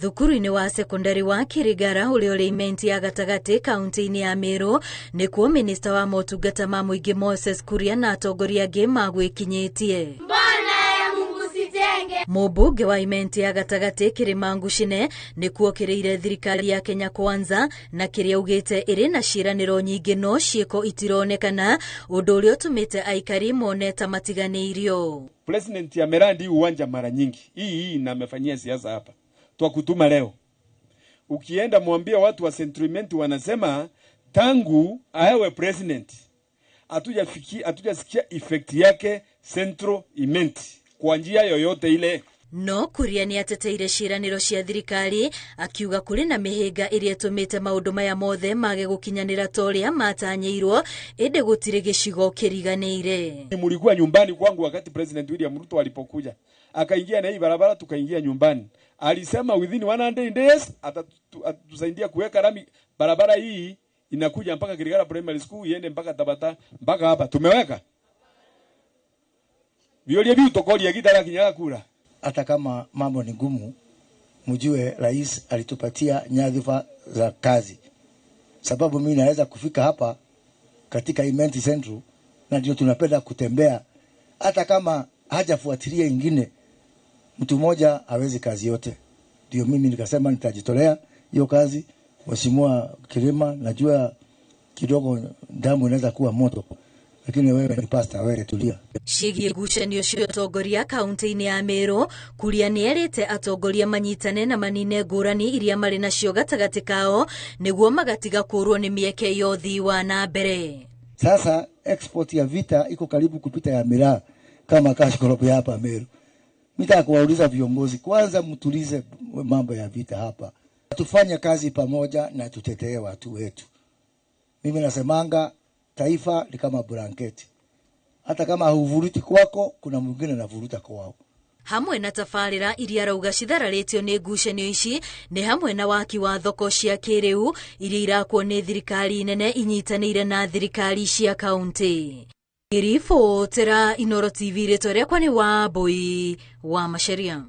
Thukuru-inĩ wa sekondari wa Kirigara ũrĩa ũrĩ Imenti ya gatagatĩ kaunti-inĩ ya Meru nĩkuo minista wa motungata ma mũingĩ Moses Kuria na atongoria angĩ magwĩkinyĩtie. Mbona ya Mungu sitenge. Mũmbunge wa Imenti ya gatagatĩ Kĩrĩma Ngucine nĩkuo kĩrĩire thirikari ya Kenya Kwanza na kĩrĩa augĩte ĩrĩ na ciĩranĩro nyingĩ no ciĩko itironekana, ũndũ ũrĩa ũtũmĩte aikari mone ta matiganĩirio. President amerandi uwanja mara nyingi hii hii na amefanyia siasa hapa, twakutuma leo. Ukienda mwambie watu wa Central wanasema tangu awe president hatujasikia effect yake Central Imenti kwa njia yoyote ile. No Kuria nĩ ateteire ciĩranĩro cia thirikari akiuga kũrĩ na mĩhĩnga ĩrĩa ĩtũmĩte maũndũ maya mothe mage gũkinyanĩra ta ũrĩa matanyĩirwo, ĩndĩ gũtirĩ gĩcigo kĩriganĩire. Mulikuwa nyumbani kwangu wakati President William Ruto alipokuja, akaingia na hii barabara, tukaingia nyumbani. Alisema within 100 days atatusaidia kuweka rami barabara hii inakuja mpaka Kirigara Primary School iende mpaka Tabata mpaka hapa tumeweka violia biu tokoria gitara kinyaga kura. Hata kama mambo ni ngumu, mjue rais alitupatia nyadhifa za kazi, sababu mimi naweza kufika hapa katika Imenti Central na ndio tunapenda kutembea. Hata kama hajafuatilia ingine, mtu mmoja hawezi kazi yote. Ndio mimi nikasema nitajitolea hiyo kazi. Mheshimiwa Kirima, najua kidogo damu inaweza kuwa moto, lakini wewe ni pastor, wewe tulia. Ciĩgiĩ ngucanio cia ũtongoria kaunti-inĩ ya Meru, Kuria nĩ erĩte atongoria manyitane na manine ngũrani iria marĩ nacio gatagatĩ kao nĩguo magatiga kũrwo nĩ mĩeke ya ũthii wa na mbere. Sasa export ya vita iko karibu kupita ya miraa kama cash crop ya hapa Meru. Nitaka kuwauliza viongozi kwanza, mtulize mambo ya vita hapa, tufanye kazi pamoja na tutetee watu wetu. Mimi nasemanga taifa ni kama blanketi, hata kama huvuruti kwako, kuna mwingine anavuruta kwao. Hamwe na tabarĩra iria arauga cithararĩtio nĩ ngucanio ici nĩ hamwe na waki wa thoko cia kĩrĩu iria irakwo nĩ thirikari nene inyitanĩire na thirikari cia kaunti. Ngĩribotera Inooro TV, rĩtwa rĩakwa nĩ Wambui wa Macharia.